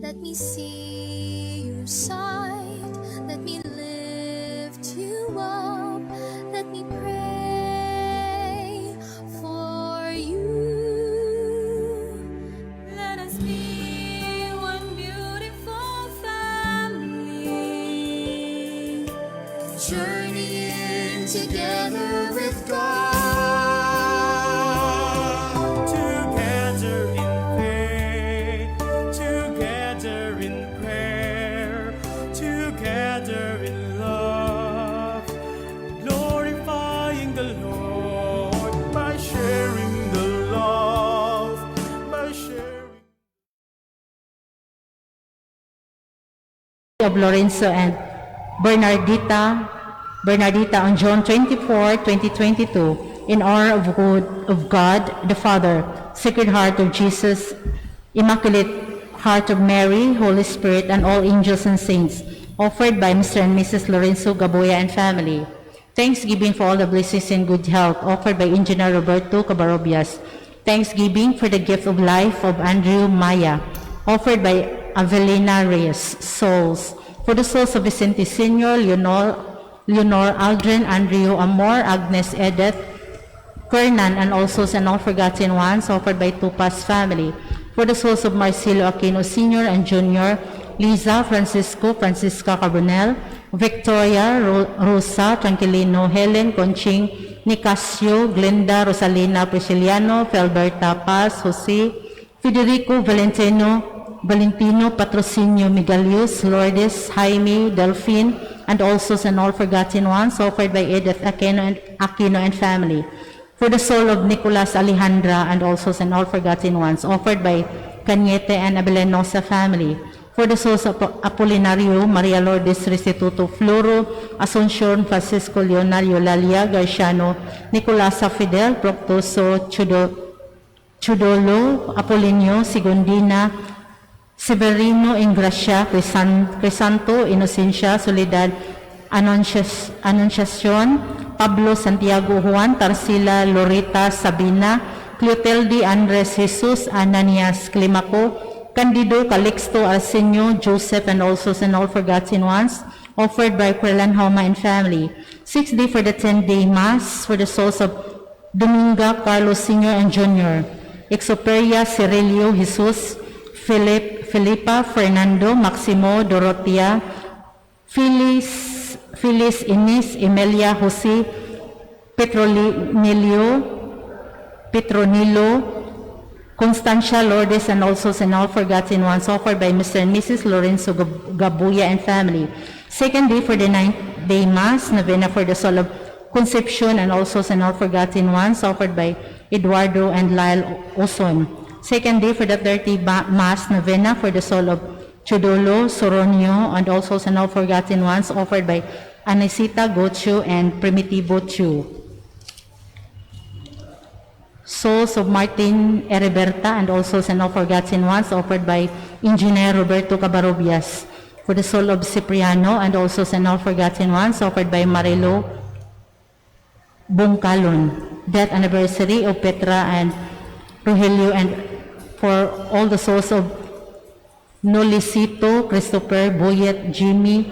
Let me see your sight. Let me lift you up. Let me pray for you. Let us be one beautiful family, journeying together with God. Together in faith, together in prayer, together in love, glorifying the Lord by sharing the love, by sharing. Of Lorenzo and Bernardita on June 24, 2022, in honor of God the Father, Sacred Heart of Jesus, Immaculate Heart of Mary, Holy Spirit, and all angels and saints, offered by Mr. and Mrs. Lorenzo Gaboya and family. Thanksgiving for all the blessings and good health, offered by Engineer Roberto Cabarobias. Thanksgiving for the gift of life of Andrew Maya, offered by Avelina Reyes. Souls. For the souls of Vicente Sr., Leonor, Aldrin, Andrew, Amor, Agnes, Edith, Fernan, and also and all forgotten ones, offered by Tupas family. For the souls of Marcelo Aquino Sr. and Jr., Liza, Francisco, Francisca Carbonell, Victoria, Rosa, Tranquilino, Helen, Conching, Nicasio, Glenda, Rosalina, Prisciliano, Felberta, Paz, Jose, Federico, Valentino, Patrocinio, Migalius, Lourdes, Jaime, Delphine, and also and all forgotten ones, offered by Edith Aquino and family. For the soul of Nicolas Alejandra and also and all forgotten ones, offered by Cañete and Abelenosa family. For the souls of Apolinario, Maria Lourdes Restituto, Floro, Asuncion, Francisco, Leonardo, Lalia, Garciano, Nicolasa, Fidel, Proctoso, Chudolo, Apolinio, Segundina, Severino, Ingracia, Crisanto, Inocencia, Soledad, Anunciacion, Pablo, Santiago, Juan, Tarsila, Loreta, Sabina, Clotilde, Andres, Jesus, Ananias, Climaco, Candido, Calixto, Arsenio, Joseph, and also and all forgotten ones, offered by Querlan Homa and family. Sixth day for the 10-day Mass for the souls of Dominga, Carlos Sr. and Jr., Exoperia, Cirilio, Jesus, Philip, Felipa, Fernando, Maximo, Dorotea, Phyllis, Phyllis, Ines, Emilia, Jose, Petronilio, Petronilo, Constancia, Lourdes, and also and all forgotten ones, offered by Mr. and Mrs. Lorenzo Gabuya and family. Second day for the ninth day Mass, Novena for the soul of Conception and also and all forgotten ones, offered by Eduardo and Lyle Oson. Second day for the 30 Mass, Novena for the soul of Chodolo, Soronio, and also and all forgotten ones, offered by Anisita Gochu and Primitivo Chu. Souls of Martin Ereberta and also and all forgotten ones, offered by Engineer Roberto Cabarobias. For the soul of Cipriano and also and all forgotten ones, offered by Marilo Bungkalon. Death anniversary of Petra and Rogelio and for all the souls of Nolicito, Christopher, Boyet, Jimmy,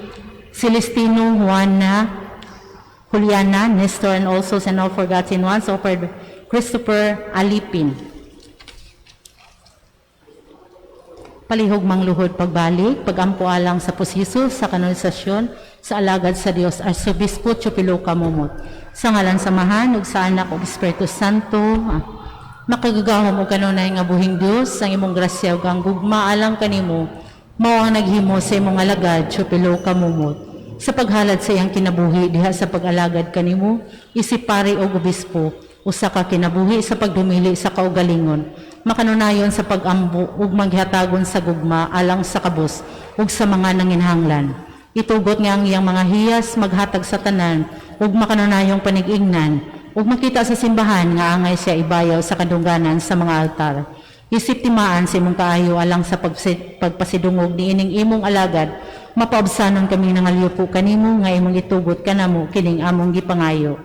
Celestino, Juana, Juliana, Nestor, and also and all forgotten ones, offered by Christopher Alipin. Palihog mangluhod pagbalik, pagampo alang sa posiso, sa kanonisasyon, sa alagad sa Dios, Arsobispo Chupilo Kamumot. Sa ngalan sa Amahan, ug sa Anak, ug Espiritu Santo, makagagahom og kanunay nga buhing Dios, ang imong grasya ug ang gugma alang kanimo, mao ang naghimo sa imong alagad, Chupilo Kamumot, sa paghalad sa iyang kinabuhi diha sa pag-alagad kanimo, isip pari og obispo, usa ka kinabuhi sa pagdumili sa kaugalingon, makanunayon sa pag-ambo ug maghatagon sa gugma alang sa kabus ug sa mga nanginhanglan. Itugot nga ang iyang mga hiyas maghatag sa tanan ug makanunayong panigingnan ug makita sa simbahan nga angay siya ibayaw sa kadungganan sa mga altar. Isip timaan sa imong kaayo alang sa pagpasidungog niining imong alagad, mapaobsanon kami nangalyupo kanimo nga imong itugot kanamo kining among gipangayo.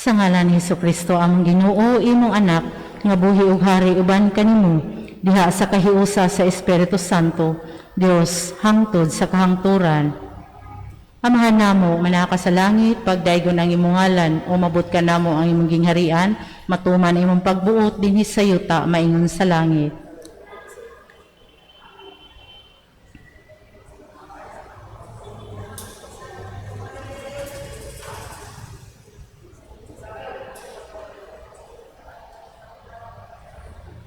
Sa ngalan ni Hesus Kristo among Ginoo, imong anak, nga buhi ug hari uban kanimo diha sa kahiusa sa Espiritu Santo, Dios hangtod sa kahangturan. Amahan namo, manaka sa langit, pagdaygon ang imong ngalan, umabot ka namo ang imong gingharian, matuman ang imong pagbuot dinhi sa yuta maingon sa langit.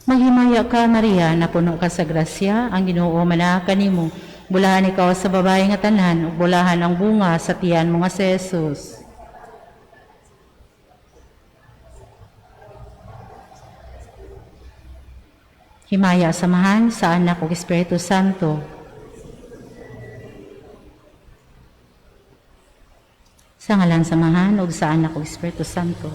Maghimaya ka, Maria, napuno ka sa grasya, ang Ginoo manaa kanimo. Bulahan ikaw sa babae nga tanan, ug bulahan ang bunga sa tiyan mo nga si Jesus. Himaya samahan sa Anak ug Espiritu Santo. Sa ngalan samahan ug sa Anak ug Espiritu Santo.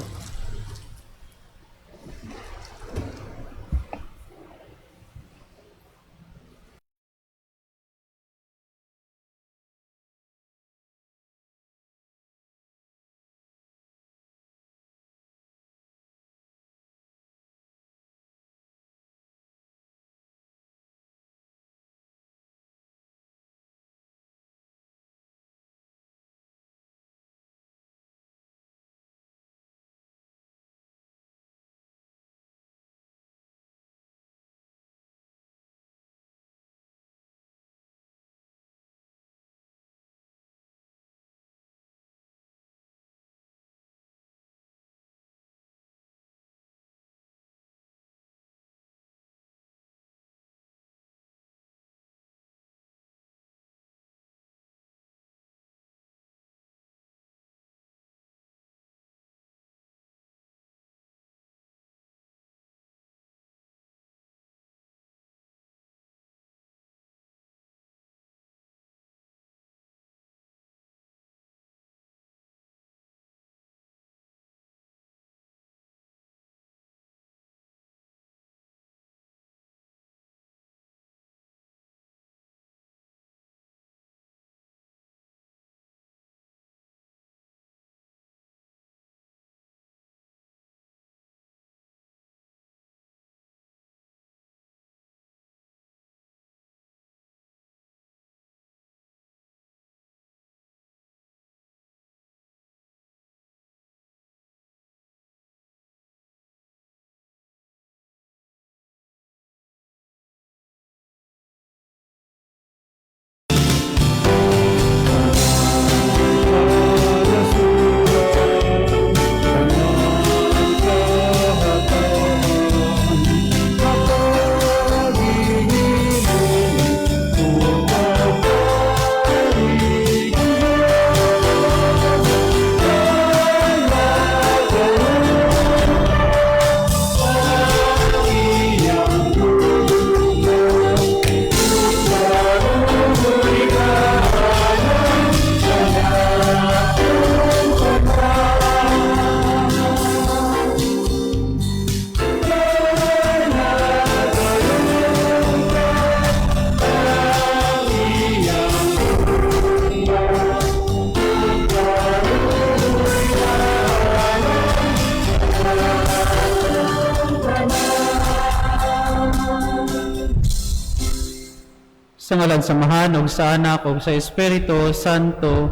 Sa ngalan sa Amahan ug sa Anak ug sa Espiritu Santo.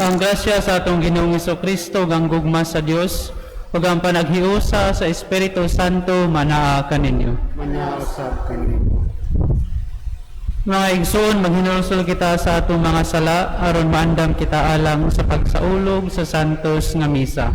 Ang grasya sa atong Ginoong Kristo ug ang gugma sa Dios ug ang panaghiusa sa Espiritu Santo manaa kaninyo. Manausab kanimo. Mga igsoon, maghinulsol kita sa atong mga sala aron maandam kita alang sa pagsaulog sa santos nga misa.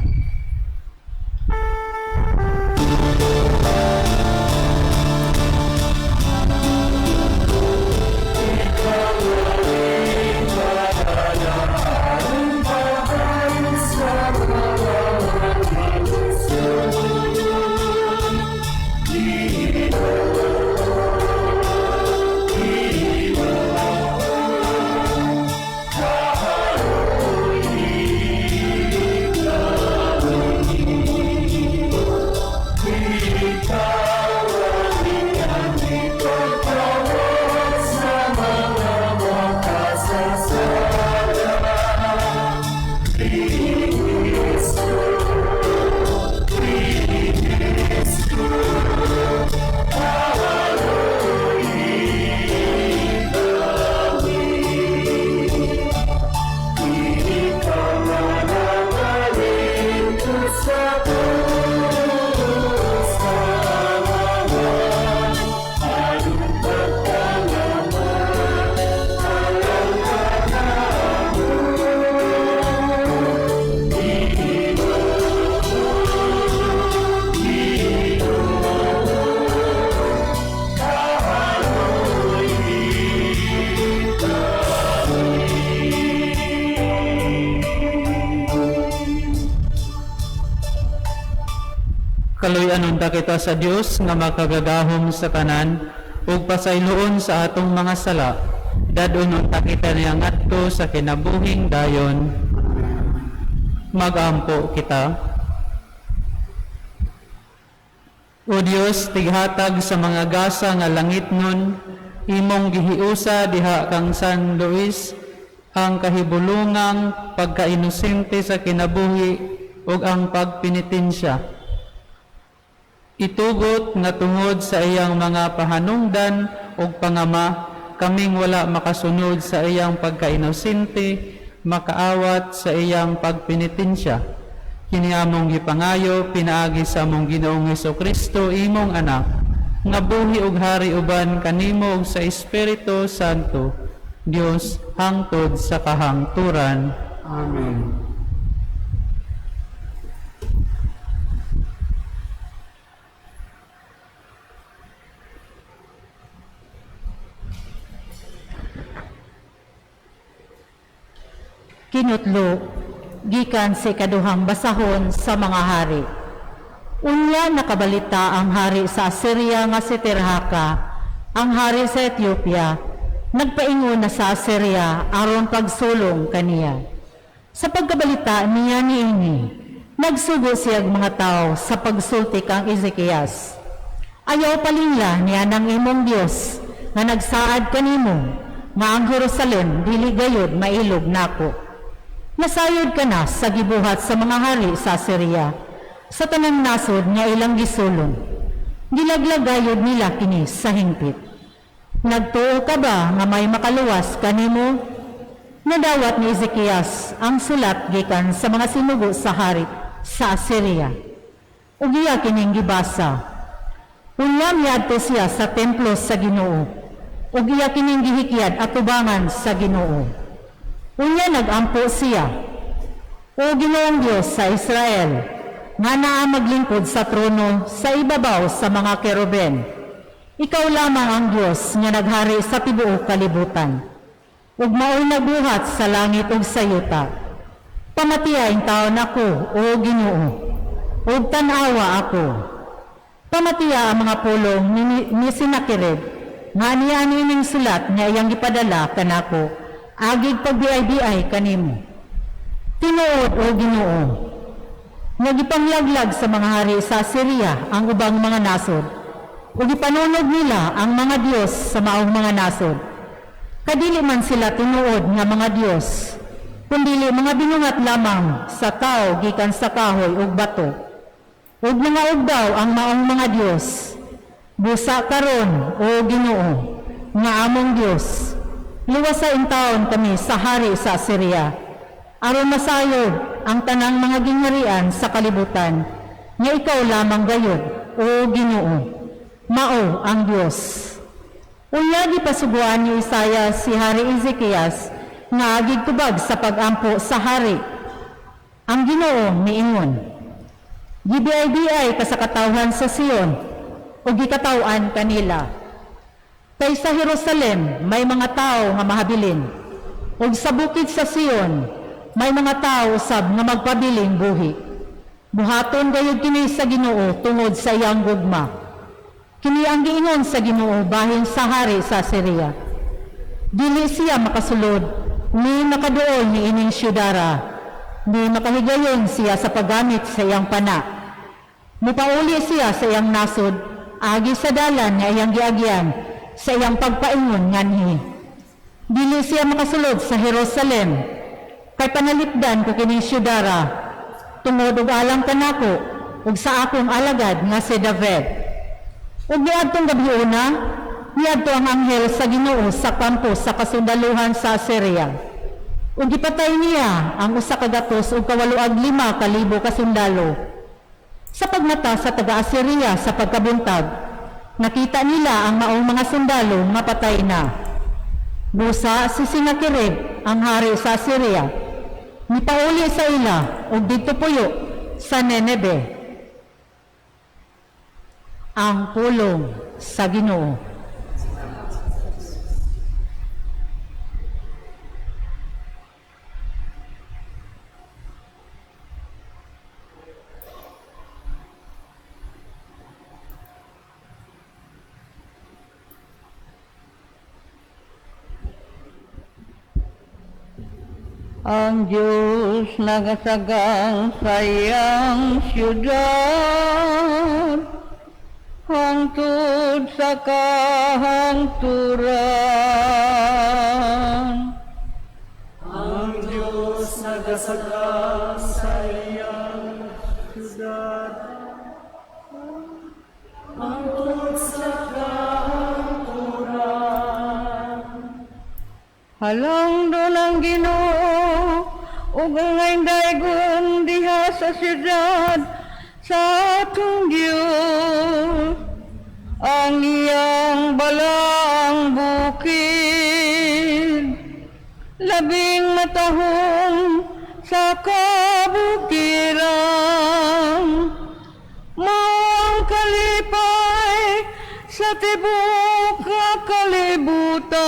Saligan unta kita sa Dios nga makagagahom sa tanan ug pasayloon sa atong mga sala. Dadon unta kita niya ngadto sa kinabuhing dayon. Magampo kita. O Dios, tighatag sa mga gasa nga langit nun, imong gihiusa diha kang San Luis ang kahibulungang pagkainosente sa kinabuhi ug ang pagpenitensya. Itugot nga tungod sa iyang mga pahanungdan ug pangama, kaming wala makasunod sa iyang pagkainosente, makaawat sa iyang pagpenitensya. Kini among gipangayo pinaagi sa among Ginoong Kristo, imong anak, nga buhi ug hari uban kanimo ug sa Espiritu Santo, Dios hangtod sa kahangturan. Amen. Kinutlo, gikan sa ikaduhang basahon sa mga hari. Unya nakabalita ang hari sa Assyria nga si Tirhaka, ang hari sa Ethiopia, nagpaingon na sa Assyria aron pagsulong kaniya. Sa pagkabalita niya niini, nagsugo siyag mga tao sa pagsulti kang Ezekias. Ayaw palingla niya ng imong Dios nga nagsaad kanimo nga ang Jerusalem dili gayud mailog nako. Nasayod ka na sa gibuhat sa mga hari sa Assyria, sa tanang nasod nga ilang gisulong. Gilaglag gayud nila kini sa hingpit. Nagtuo ka ba nga may makaluwas kanimo? Nadawat ni Ezekias ang sulat gikan sa mga sinugo sa hari sa Assyria. Ug iya kining gibasa. Unya miadto siya sa templo sa Ginoo. Ug iya kining gihikyad atubangan sa Ginoo. Unya nagampo siya. O Ginoong Dios sa Israel, nga naa maglingkod sa trono sa ibabaw sa mga keruben. Ikaw lamang ang Dios nga naghari sa tibuok kalibutan. Ug maoy nagbuhat sa langit ug sa yuta. Pamatiya taon ako, o Ginoo, ug tan-awa ako. Pamatiya ang mga pulong ni Sennacherib, nga niya niining sulat nga iyang gipadala kanako, agig pagbiay-biay kanimo. Tinuod, o Ginoo, nga gipanglaglag sa mga hari sa Assyria ang ubang mga nasod, ug gipanunog nila ang mga Dios sa maong mga nasod. Kadili man sila tinuod nga mga Dios, kundili mga binungat lamang sa tao gikan sa kahoy ug bato. Ug mga ugdaw ang maong mga Dios. Busa karon, o Ginoo, nga among Dios, luwasa intawon kami sa hari sa Assyria, aron masayod ang tanang mga gingharian sa kalibutan, nga ikaw lamang gayud, o Ginoo, mao ang Dios. Unya gipasuguan ni Isaias si Hari Ezekias nga agig tubag sa pagampo sa hari. Ang Ginoo miingon, gibiay-biay ka sa katawhan sa Sion ug gikataw-an kanila. Kay sa Jerusalem may mga tawo nga mahabilin, ug sa bukid sa Sion may mga tawo usab nga magpabiling buhi. Buhaton gayud kini sa Ginoo tungod sa iyang gugma. Kini ang giingon sa Ginoo bahin sa hari sa Assyria. Dili siya makasulod, ni makaduol ni ining syudara, ni makahigayon siya sa paggamit sa iyang pana. Mupauli siya sa iyang nasod, agi sa dalan nga iyang giagyan, sa iyang pagpaingon nganhi. Dili siya makasulod sa Jerusalem, kay panalipdan ko kining syudara, tungod og alang kanako ug sa akong alagad nga si David. Ug niadtong gabiuna, niadto ang anghel sa Ginoo sa kampo sa kasundaluhan sa Assyria. Ug gipatay niya ang 185,000 ka sundalo. Sa pagmata sa taga-Assyria sa pagkabuntag, nakita nila ang maong mga sundalo nga patay na. Busa si Sennacherib, ang hari sa Assyria, nipauli sa ila ug didto puyo sa Nineve. Ang pulong sa Ginoo. Ang Diyos nagasagang sa iyang siyudad hangtod sa kahangturan. Ang Diyos nagasagang sa iyang siyudad hangtod sa kahangturan. Halangdon ang Ginoo ug ang daygon diha sa siyudad sa atong Dios, ang iyang balaang bukid, labing matahong sa kabukiran. Mao ang kalipay sa tibuok nga kalibutan.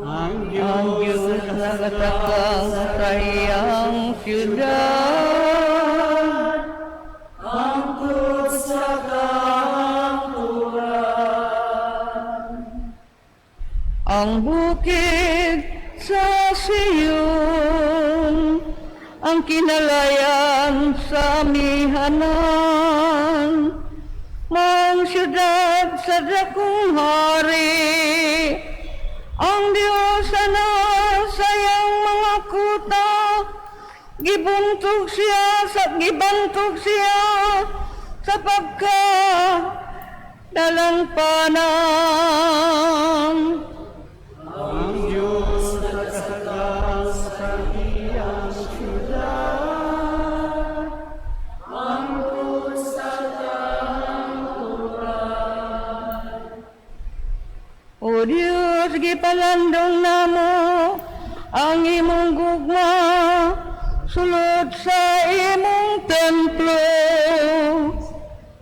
Ang Ang Diyos Diyos nagasagang sa iyang siyudad hangtod sa kahangturan. Ang bukid sa Siyon, ang kinalayan sa amihanan, mao ang siyudad sa dakong hari. Ang Diyos ana sa iyang mga kuta, gibantog siya sa pagka dalangpanan. Ang Diyos nagasagang sa iyang siyudad hangtod sa kahangturan. O Diyos, gipalandong namo ang imong gugma sulod sa imong templo.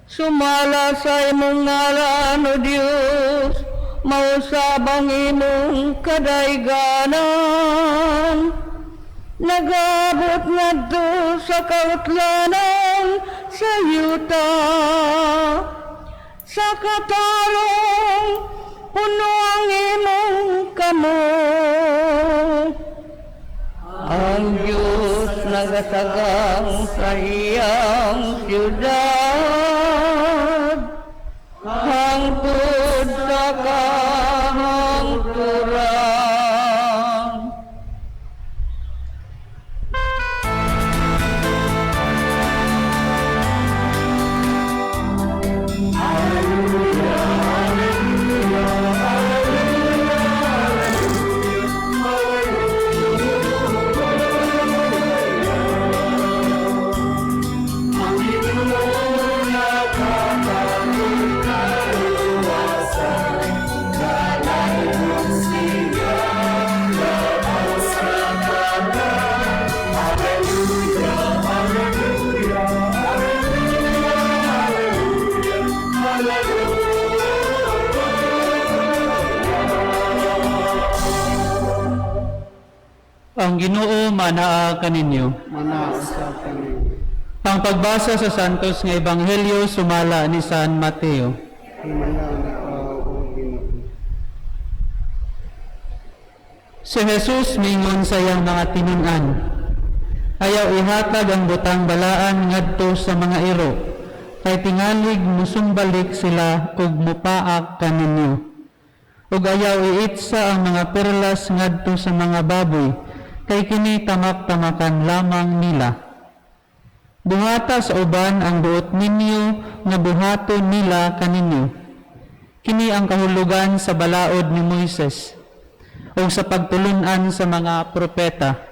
Sumala sa imong ngalan, O Diyos, mausab ang imong kadayganan. Nagabot ngadto sa kautlanan sa yuta. Sa katarong, puno ang imong kamot. Ang Diyos nagasagang sa iyang siyudad hangtod sa kahangturan. Ang Ginoo manaa kaninyo. Manaa usab kanimo. Ang pagbasa sa Santos nga Ebanghelyo sumala ni San Mateo. Himaya ikaw, O Ginoo. Si Jesus mingon sa iyang mga tinun-an, "Ayaw ihatag ang butang balaan ngadto sa mga iro, kay tingalig musumbalik sila ug mupaak kaninyo. Ug ayaw iitsa ang mga perlas ngadto sa mga baboy, kay kini tamak-tamakan lamang nila. Buhata sa uban ang buot ninyo nga buhaton nila kaninyo. Kini ang kahulugan sa balaod ni Moises ug sa pagtulun-an sa mga propeta.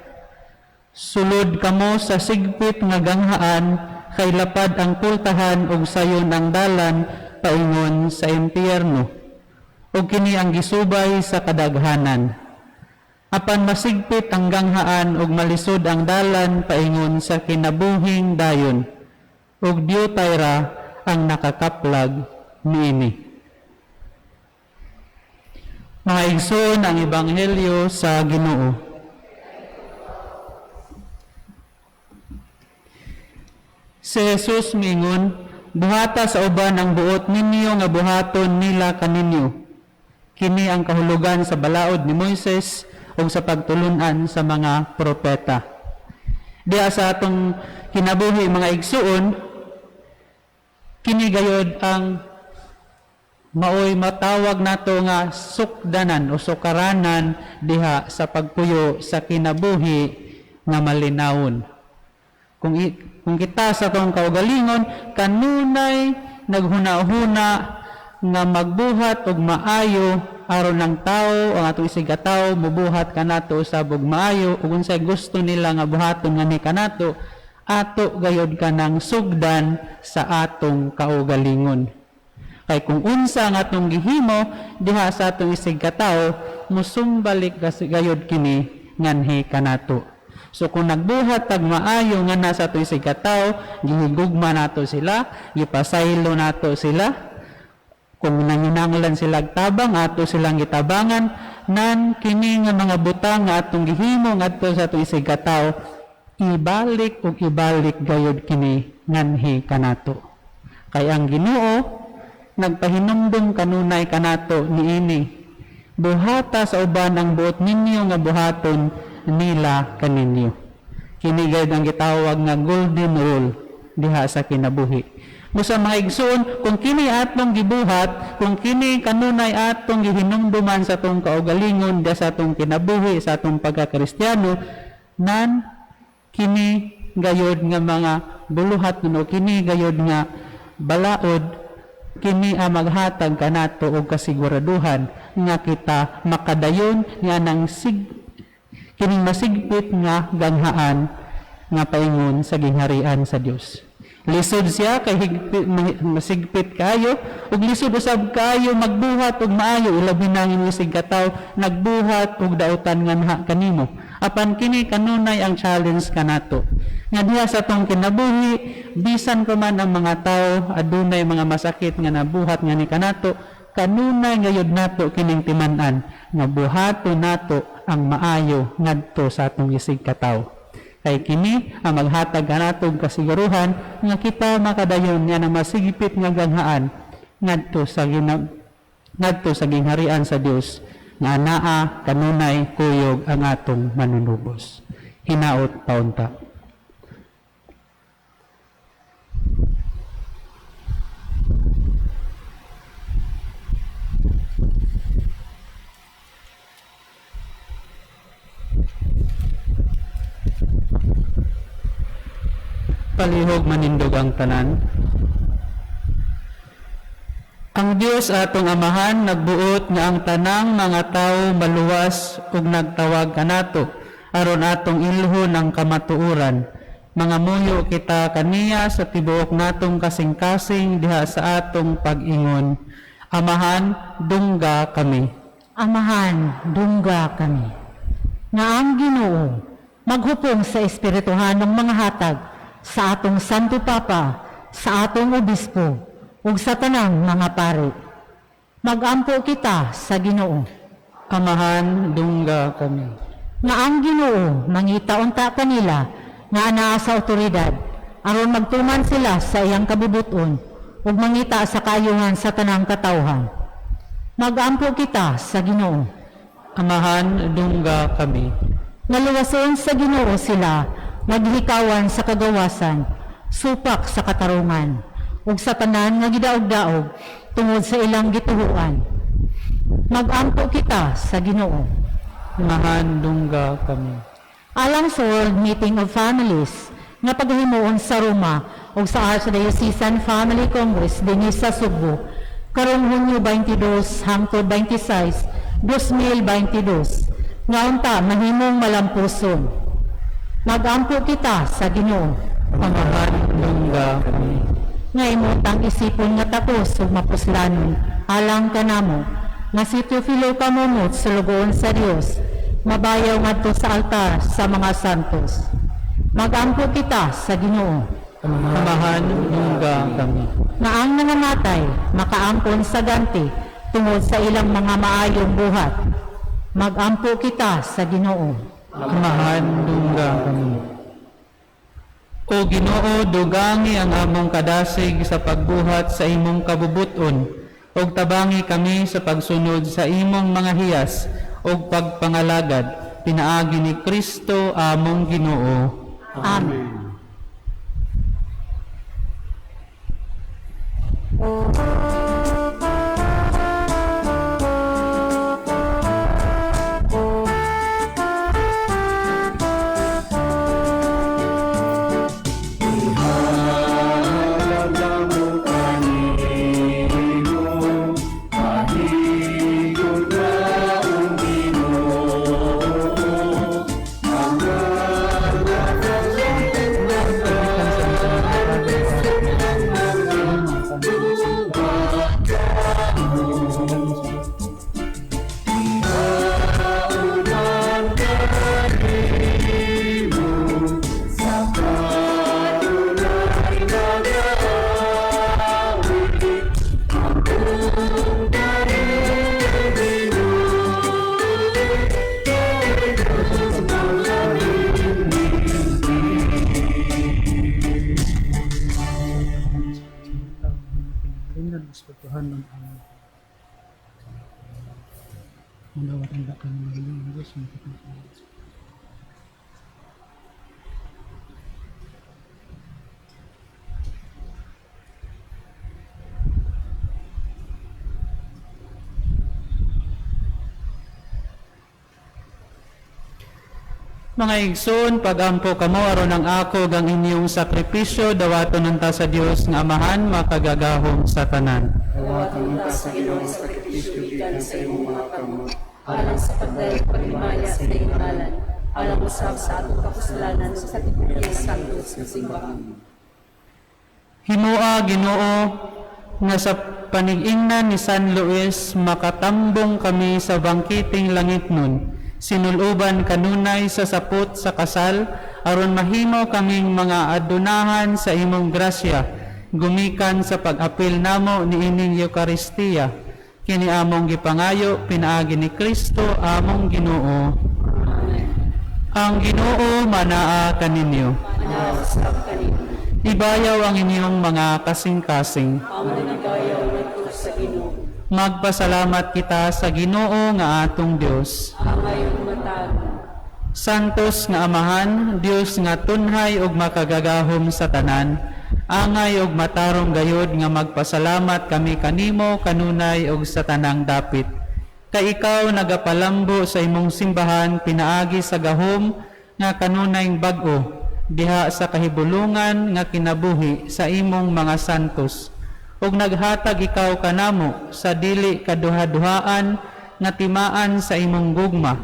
Sulod kamo sa sigpit nga ganghaan, kay lapad ang pultahan ug sayon ang dalan paingon sa impyerno. Ug kini ang gisubay sa kadaghanan. Apan masigpit ang ganghaan ug malisod ang dalan paingon sa kinabuhing dayon. Ug diutay ra ang nakakaplag niini." Mga igsoon, ang ebanghelyo sa Ginoo. Si Jesus mingon, "Buhata sa uban ang buot ninyo nga buhaton nila kaninyo. Kini ang kahulugan sa balaod ni Moises ug sa pagtulunan sa mga propeta. Diha sa atong kinabuhi, mga igsuon, kini gayod ang maoy matawag nato nga sukdanan o sukaranan diha sa pagpuyo sa kinabuhi nga malinawon. Kung kita sa atong kaugalingon kanunay naghuna-huna nga magbuhat og maayo aron ng tao, ang atong isig katawo mubuhat kanato usab og maayo ug unsay gusto nila nga buhaton nganhi kanato, ato gayod kanang sugdan sa atong kaugalingon. Kay kung unsa ang atong gihimo diha sa atong isig katawo, musumbalik gayod kini nganhi kanato. So kung nagbuhat tag maayo nga nasa atong isig katawo, gihigugma nato sila, gipasaylo nato sila. Kung nanginahanglan sila og tabang, ato silang gitabangan, nan kini nga mga butang nga atong gihimo ngadto sa atong isig katawo, ibalik ug ibalik gayod kini nganhi kanato. Kay ang Ginoo nagpahinumdum kanunay kanato niini, buhata sa uban ang buot ninyo nga buhaton nila kaninyo. Kini gayud ang gitawag nga golden rule diha sa kinabuhi. Busa, mga igsoon, kung kini atong gibuhat, kung kini kanunay atong gihinumduman sa atong kaugalingon diha sa atong kinabuhi, sa atong pagkakristyano, nan kini gayod nga mga buluhat no, kini gayod nga balaod, kini ang maghatag kanato og kasiguraduhan nga kita makadayon nga nang kining masigpit nga ganghaan nga paingon sa gingharian sa Dios. Lisod siya kay higpit, masigpit kayo ug lisod usab kayo magbuhat og maayo, ilabi na ang imong kataw nagbuhat og dautan nganha kanimo. Apan kini kanunay ang challenge kanato nga diha sa atong kinabuhi, bisan pa man ang mga tawo adunay mga masakit nga nabuhat nga ni kanato, kanunay gayud nato kining timan-an nga buhaton nato ang maayo ngadto sa atong isig katawo. Kay kini ang maghatag kanato og kasiguruhan nga kita makadayon nga na masigpit nga ganghaan ngadto sa gingharian sa Dios nga anaa kanunay kuyog ang atong manunubos. Hinaot paunta. Palihog manindog ang tanan. Ang Dios atong Amahan nagbuot nga ang tanang mga tawo maluwas ug nagtawag kanato aron atong ilhon ang kamatuoran. Mga muyo kita kaniya sa tibuok natong kasing-kasing diha sa atong pag-ingon. Amahan, dungga kami. Amahan, dungga kami. Nga ang Ginoo maghupong sa espirituhanong mga hatag sa atong Santo Papa, sa atong Obispo, ug sa tanang mga pari. Magampo kita sa Ginoo. Amahan, dungga kami. Nga ang Ginoo mangita unta kanila nga anaa sa otoridad aron magtuman sila sa iyang kabubuton ug mangita sa kaayuhan sa tanang katawhan. Magampo kita sa Ginoo. Amahan, dungga kami. Nga luwason sa Ginoo sila, maghikawan sa kagawasan, supak sa katarungan, ug sa tanan nga gidaog-daog tungod sa ilang gituhuan. Magampo kita sa Ginoo. Amahan, dungga kami. Alang sa World Meeting of Families nga paghimuon sa Roma ug sa Archdiocesan Family Congress dinhi sa Sugbo karong Hunyo 22 hangtod 26, 2022 nga unta mahimong malampuson. Magampo kita sa Ginoo. Amahan, dungga kami. Nga imong isipon nga takos ug mapuslanon alang kanamo nga si Teofilo Camomot sulugoon sa Dios mabayaw ngadto sa altar sa mga santos. Magampo kita sa Ginoo. Amahan, dungga kami. Nga ang nangamatay makaampon sa ganti tungod sa ilang mga maayong buhat. Magampo kita sa Ginoo. Amahan, dungga kami. O Ginoo, dugangi ang among kadasig sa pagbuhat sa imong kabubuton, ug tabangi kami sa pagsunod sa imong mga hiyas, ug pagpangalagad pinaagi ni Kristo among Ginoo. Amen. Mga igsoon, pagampo kamo aron ang ako gang inyong sakripisyo dawaton unta sa Dios nga Amahan makagagahom sa tanan. Dawatan unta sa Ginoo ang sakripisyo gikan sa imong mga kamot. Alang sa pagdayeg paghimaya sa iyang ngalan, alang usab sa atong kapuslanan sa tibuok iyang santos nga simbahan. Himoa Ginoo nga sa panigingnan ni San Luis makatambong kami sa bangkiting langit nun. Sinuluban kanunay sa sapot sa kasal aron mahimo kaming mga adunahan sa imong grasya gumikan sa pag-apil namo niining Eukaristiya. Kini among gipangayo pinaagi ni Kristo among Ginoo. Ang Ginoo manaa kaninyo. Usab kanimo. Ibayaw ang inyong mga kasing-kasing. Among gibayaw ngadto sa Ginoo. Magpasalamat kita sa Ginoo nga atong Dios. Angay ug matarong. Santos nga Amahan, Dios nga tunhay ug makagagahom sa tanan, angay ug matarong gayod nga magpasalamat kami kanimo kanunay ug sa tanang dapit. Kay ikaw nagapalambo sa imong simbahan pinaagi sa gahom nga kanunay bag-o diha sa kahibulungan nga kinabuhi sa imong mga santos ug naghatag ikaw kanamo sa dili kaduha-duhaan nga timaan sa imong gugma.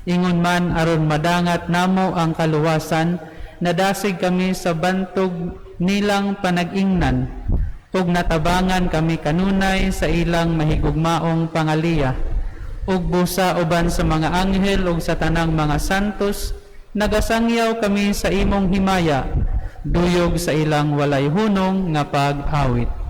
Ingon man aron madangat namo ang kaluwasan, nadasig kami sa bantog nilang panag-ingnan ug natabangan kami kanunay sa ilang mahigugmaong pangaliya. Ug busa uban sa mga anghel ug sa tanang mga santos, nagasangyaw kami sa imong himaya, duyog sa ilang walay hunong nga pag-awit.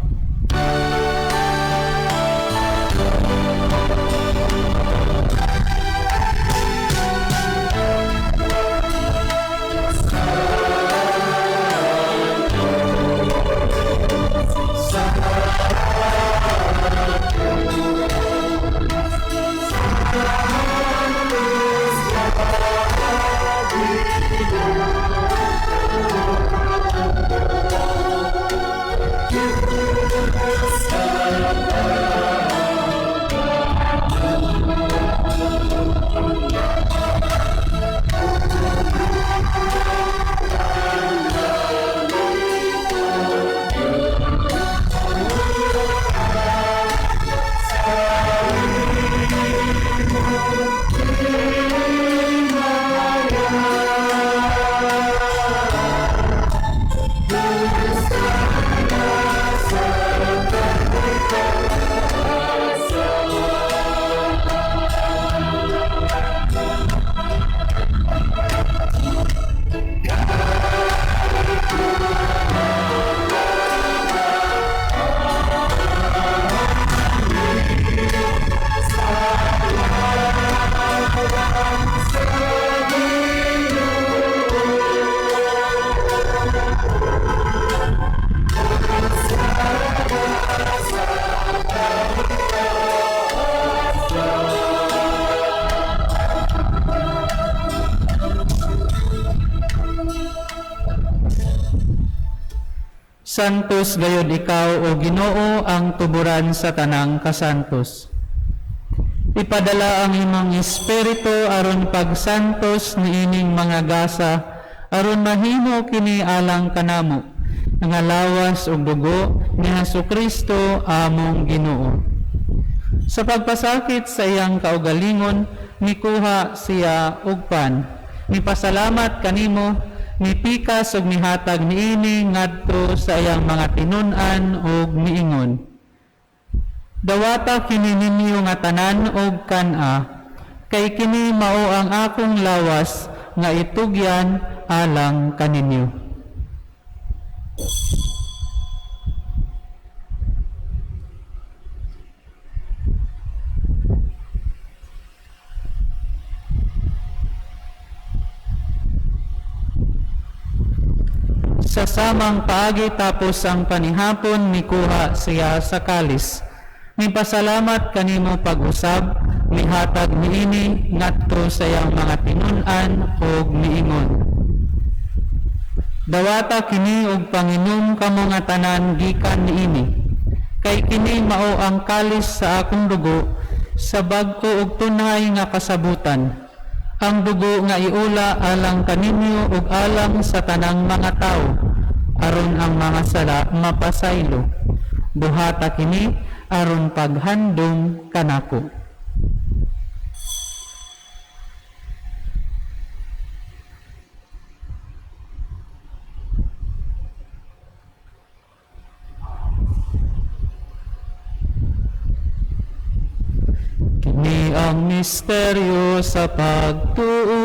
Santos gayod ikaw, o Ginoo, ang tuburan sa tanang kasantos. Ipadala ang imong espiritu aron pagsantos niining mga gasa, aron mahimo kini alang kanamo nga lawas ug dugo ni Hesukristo among Ginoo. Sa pagpasakit sa iyang kaugalingon, mikuha siya og pan. Mipasalamat kanimo, mipikas ug mihatag niini ngadto sa iyang mga tinun-an ug miingon: "Dawata kini ninyo nga tanan og kan-a, kay kini mao ang akong lawas nga itugyan alang kaninyo." Sa samang paagi tapos ang panihapon, mikuha siya sa kalis. Mipasalamat kanimo pag-usab, mihatag niini ngadto sa iyang mga tinun-an ug miingon: "Dawata kini ug panginom kamo nga tanan gikan niini, kay kini mao ang kalis sa akong dugo sa bag-o ug tunhay nga kasabutan. Ang dugo nga iula alang kaninyo ug alang sa tanang mga tawo, aron ang mga sala mapasaylo. Buhata kini aron paghandom kanako." Kini ang misteryo sa pagtuo.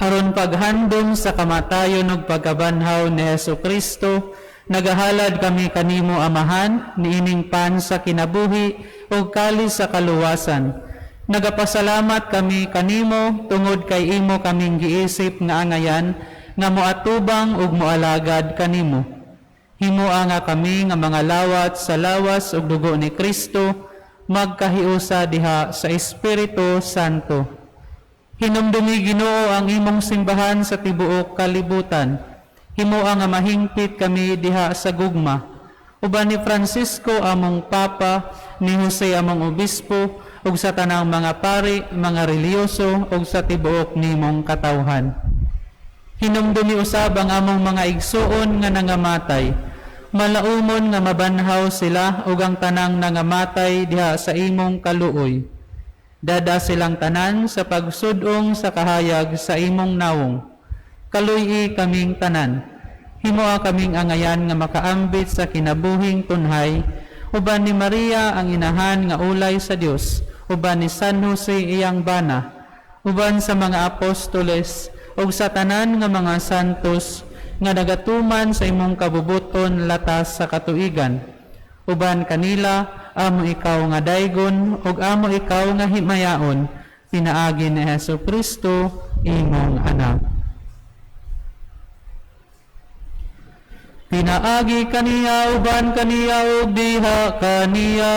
Aron paghandom sa kamatayon ug pagkabanhaw ni Hesukristo, nagahalad kami kanimo, Amahan, niining pan sa kinabuhi ug kalis sa kaluwasan. Nagapasalamat kami kanimo tungod kay imo kaming giisip nga angayan nga moatubang ug moalagad kanimo. Himoa nga kami nga mga lawat sa lawas ug dugo ni Kristo magkahiusa diha sa Espiritu Santo. Hinumdumi, Ginoo, ang imong simbahan sa tibuok kalibutan. Himoa nga mahingpit kami diha sa gugma. Uban ni Francisco among Papa, ni Jose among Obispo, ug sa tanang mga pari, mga relihiyoso, ug sa tibuok nimong katawhan. Hinumdumi usab ang among mga igsuon nga nangamatay. Malaumon nga mabanhaw sila ug ang tanang nangamatay diha sa imong kaluoy. Dada silang tanan sa pagsudong sa kahayag sa imong nawong. Kaluy-i kaming tanan. Himoa kaming angayan nga makaambit sa kinabuhing tunhay, uban ni Maria ang inahan nga ulay sa Dios, uban ni San Jose iyang bana, uban sa mga apostoles ug sa tanan nga mga santos nga nagatuman sa imong kabubuton latas sa katuigan. Uban kanila, amo ikaw nga daygon ug amo ikaw nga himayaon, pinaagi ni Hesukristo imong anak. Pinaagi kaniya, uban kaniya ug diha kaniya,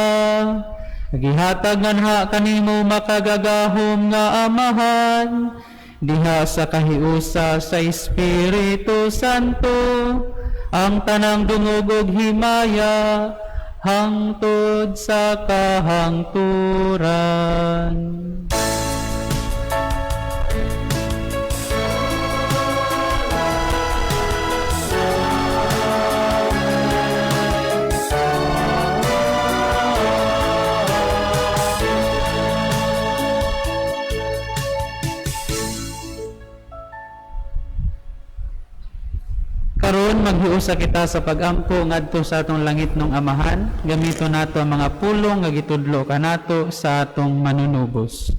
gihatag nganha kanimo makagagahom nga Amahan, diha sa kahiusa sa Espiritu Santo, ang tanang dungog ug himaya hangtod sa kahangturan. Karon maghiusa kita sa pagampo ngadto sa atong langitnong Amahan. Gamiton nato ang mga pulong nga gitudlo kanato sa atong manunubos.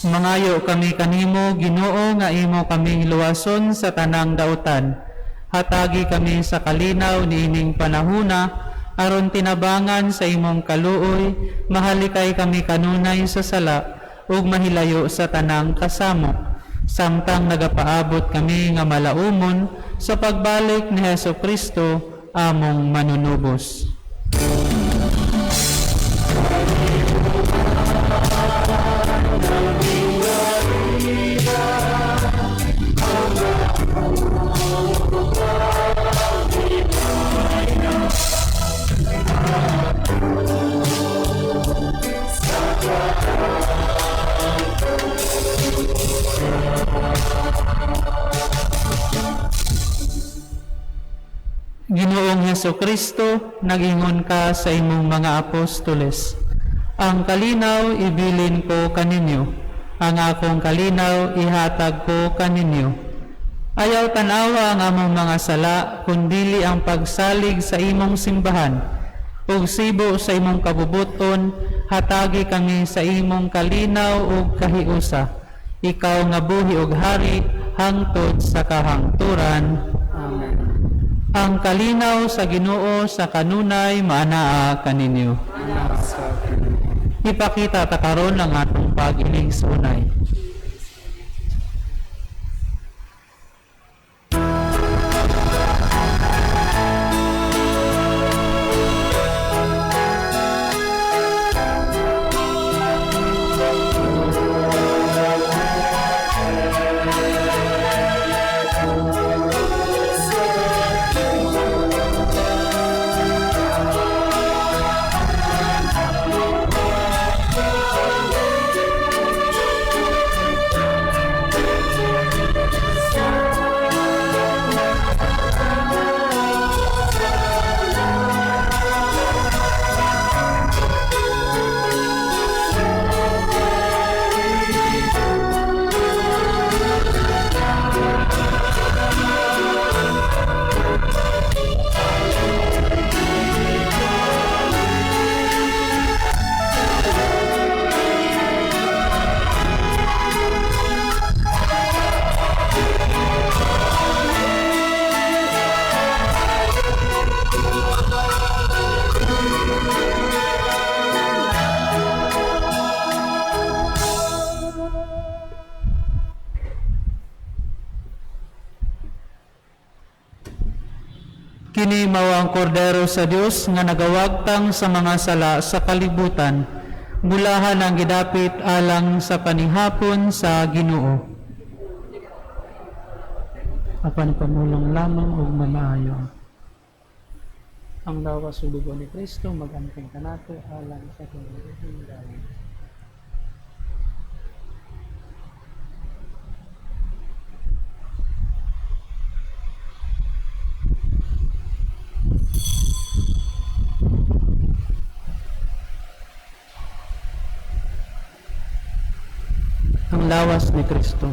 Mangayo kami kanimo, Ginoo, nga imo kaming luwason sa tanang dautan. Hatagi kami sa kalinaw niining panahuna, aron tinabangan sa imong kaluoy, mahalikay kami kanunay sa sala, ug mahilayo sa tanang kasamo. Samtang nagapaabot kami nga malaumon sa pagbalik ni Hesus Kristo among manunubos. Ginoong Heso Kristo, nagingon ka sa imong mga apostoles. Ang kalinaw ibilin ko kaninyo, ang akong kalinaw ihatag ko kaninyo. Ayaw tanawa ang among mga sala, kundili ang pagsalig sa imong simbahan. Ug sibo sa imong kabubuton, hatagi kami sa imong kalinaw ug kahiusa. Ikaw nga buhi ug hari, hangtod sa kahangturan. Amen. Ang kalinaw sa Ginoo sa kanunay maanaa kaninyo. Sa kanunay. Ipakita ta karon ang atong pag-inig sa unay. Kini mao ang kordero sa Dios nga nagawagtang sa mga sala sa kalibutan. Bulahan ang gidapit alang sa panihapon sa Ginoo. Apan pamulong lamang ug mamaayo. Ang lawas ug dugo ni Kristo mag-anting kanato alang sa kinabuhing dayon. Ang lawas ni Kristo.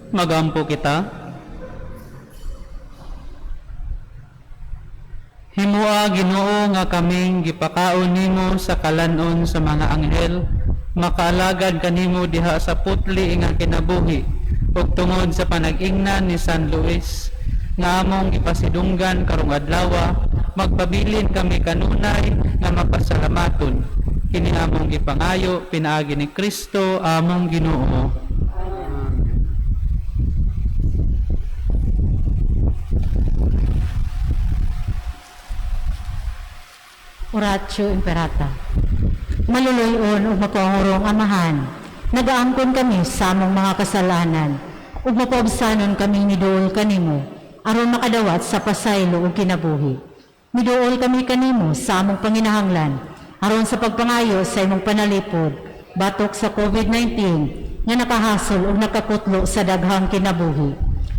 Magampo kita. Himua Ginoo nga kaming gipakaon nimo sa kalanon sa mga anghel, makaalagad kanimo diha sa putli nga kinabuhi ug tungod sa panag-ingnan ni San Luis nga among gipasidunggan karong adlaw, magpabilin kami kanunay nga mapasalamaton. Kini among gipangayo pinaagi ni Kristo among Ginoo. Oratio Imperata. Maluluyon ug mapaungurong Amahan, nagaangkon kami sa among mga kasalanan ug mapaubsanon kami niduol kanimo aron makadawat sa pasaylo ug kinabuhi. Miduol kami kanimo sa among panginahanglan aron sa pagpangayo sa imong panalipod batok sa COVID-19 nga nakahasol ug nakakutlo sa daghang kinabuhi.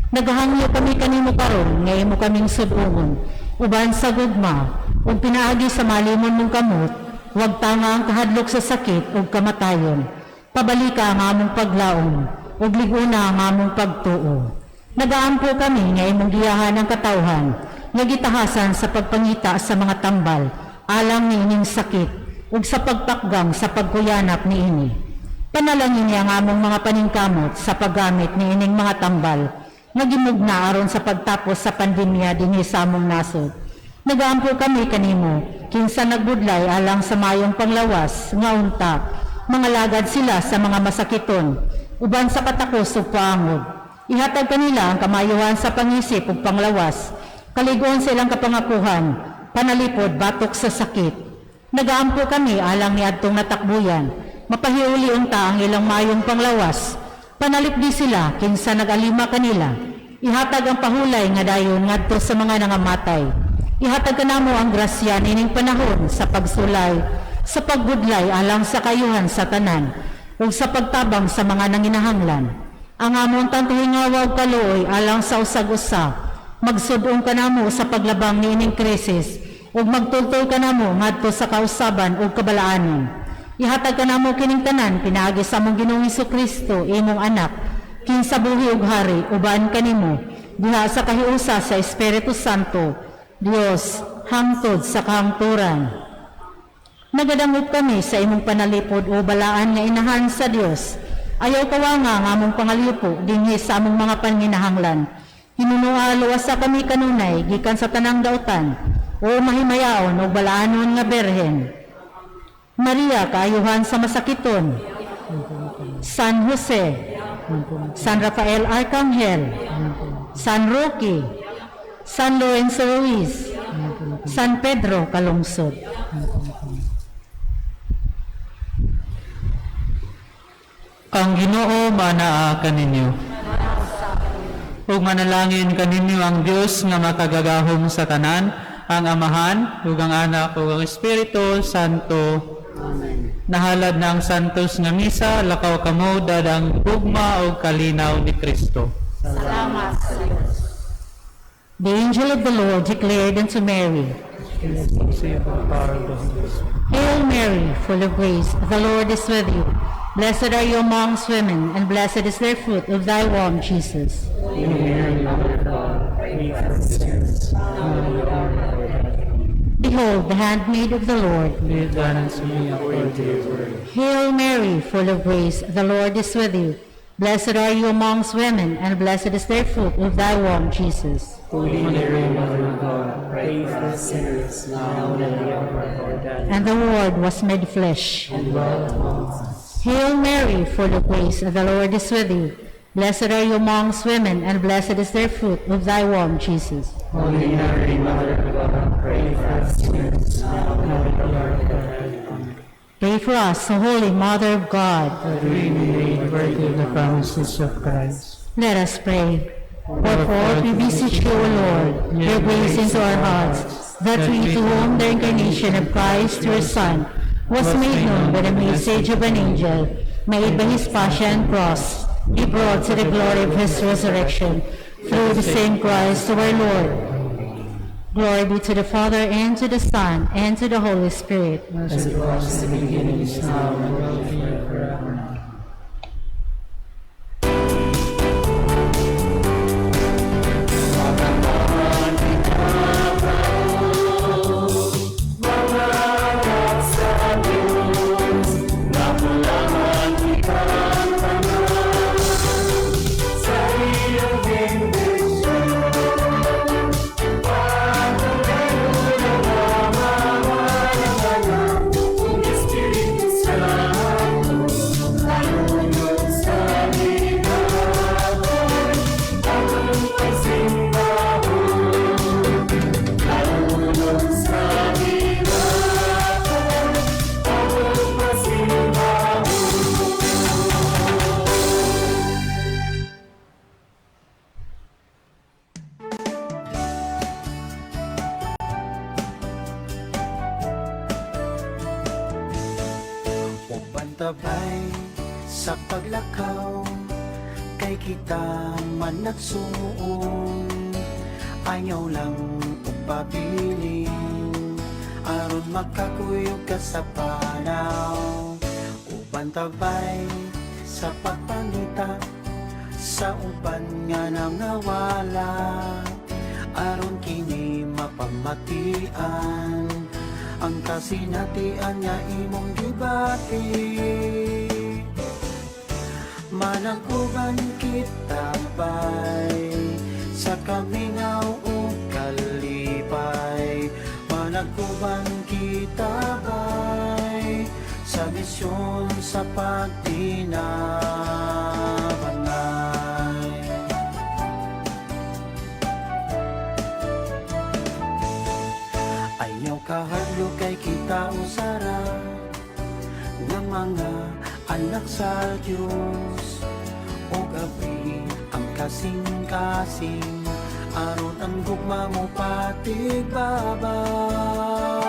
Nagahangyo kami kanimo karon nga imo kaming sud-ungon uban sa gugma ug pinaagi sa malimon mong kamot, wag tanga ang kahadlok sa sakit ug kamatayon. Pabalika ang among paglaom ug liguna ang among pagtuo. Nagaampo kami nga imong giyahan ang katawhan nga gitahasan sa pagpangita sa mga tambal alang niining sakit ug sa pagpakgang sa pagkuyanap niini. Panalangin niya ang among mga paningkamot sa paggamit niining mga tambal nga gimugna aron sa pagtapos sa pandemya dinhi sa among nasod. Nagaampo kami kanimo, kinsa nagbudlay alang sa mayong panglawas, nga unta, mangalagad sila sa mga masakiton, uban sa katakos ug paangod. Ihatag kanila ang kamayuhan sa pangisip ug panglawas, kaligon sa ilang kapangakuhan, panalipod batok sa sakit. Nagaampo kami alang niadtong natakbuyan, mapahiuli unta ang ilang mayong panglawas, panalipdi sila kinsa nag-alima kanila. Ihatag ang pahulay nga dayon ngadto sa mga nangamatay. Ihatag kanamo ang grasya nining panahon sa pagsulay, sa pagbudlay alang sa kayuhan sa tanan, ug sa pagtabang sa mga nanginahanglan. Ang among tantuhingawa ug kaluoy alang sa usag-usa, magsud-ong kanamo sa paglabang niining krisis, ug magtultol kanamo ngadto sa kausaban ug kabalaanon. Ihatag kanamo kining tanan pinaagi sa among Ginoong Kristo, imong anak, kinsa buhi ug hari uban kanimo diha sa kahiusa sa Espiritu Santo, Dios, hangtod sa kahangturan. Nagadangop kami sa imong panalipod o balaan nga inahan sa Dios. Ayaw kawanga nga among pangalipo dinhi sa among mga panginahanglan. Hinunua luwasa kami kanunay gikan sa tanang dautan o mahimayaon og balaanon nga berhen. Maria, kaayuhan sa masakiton. San Jose, San Rafael Arcangel, San Roque, San Lorenzo Ruiz, San Pedro Calungsod. Ang Ginoo manaa kaninyo. Ug manalangin kaninyo ang Dios nga makagagahom sa tanan, ang Amahan, ug ang Anak, ug ang Espiritu Santo. Amen. Nahalad na ang santos nga misa, lakaw kamo dadang gugma ug kalinaw ni Kristo. Salamat sa Diyos. The angel of the Lord declared unto Mary, Hail Mary, full of grace, the Lord is with you. Blessed are you amongst women, and blessed is the fruit of thy womb, Jesus. Holy Mary, Mother of God, pray for us sinners, now and at the hour of our death. Behold, the handmaid of the Lord. Be it done unto me According to your word. Hail Mary, full of grace, the Lord is with you. Blessed are you amongst women, and blessed is the fruit of thy womb, Jesus. Holy Mary, Mother of God, pray for us sinners, now and at the hour of our death. And the Word was made flesh. And dwelt amongst us. Hail Mary, full of grace, the Lord is with you. Blessed are you amongst women, and blessed is the fruit of thy womb, Jesus. Holy Mary, Mother of God, pray for us sinners, now and at the hour of our death. Amen. Pray for us, O Holy Mother of God. That we may be worthy of the promises of Christ. Let us pray. Wherefore we beseech you, O Lord, your grace into our hearts, that we, to whom the incarnation of Christ, your Son, was made known by the message of an angel, made by his passion and cross, be brought to the glory of his resurrection, through the same Christ our Lord. Glory be to the Father, and to the Son, and to the Holy Spirit. As it was in the beginning, is now, and will be forever. Amen. Pasimbahon. Padulong sa Diwata, atong pasimbahon. Uban tabay sa paglakaw, kay kita man nagsuon. Ayaw lang og pabilin aron makakuyog ka sa panaw. Uban tabay sa pagpangita sa uban nga nangawala aron kini mapamatian ang kasinatian nga imong gibati. Manag-uban kita bay sa kamingaw ug kalipay. Manag-uban kita bay sa misyon sa pagtinabangay. Ayaw kahadlok kay kita usara nga mga anak sa Diyos, ug abri ang kasing-kasing aron ang gugma mo patigbabay.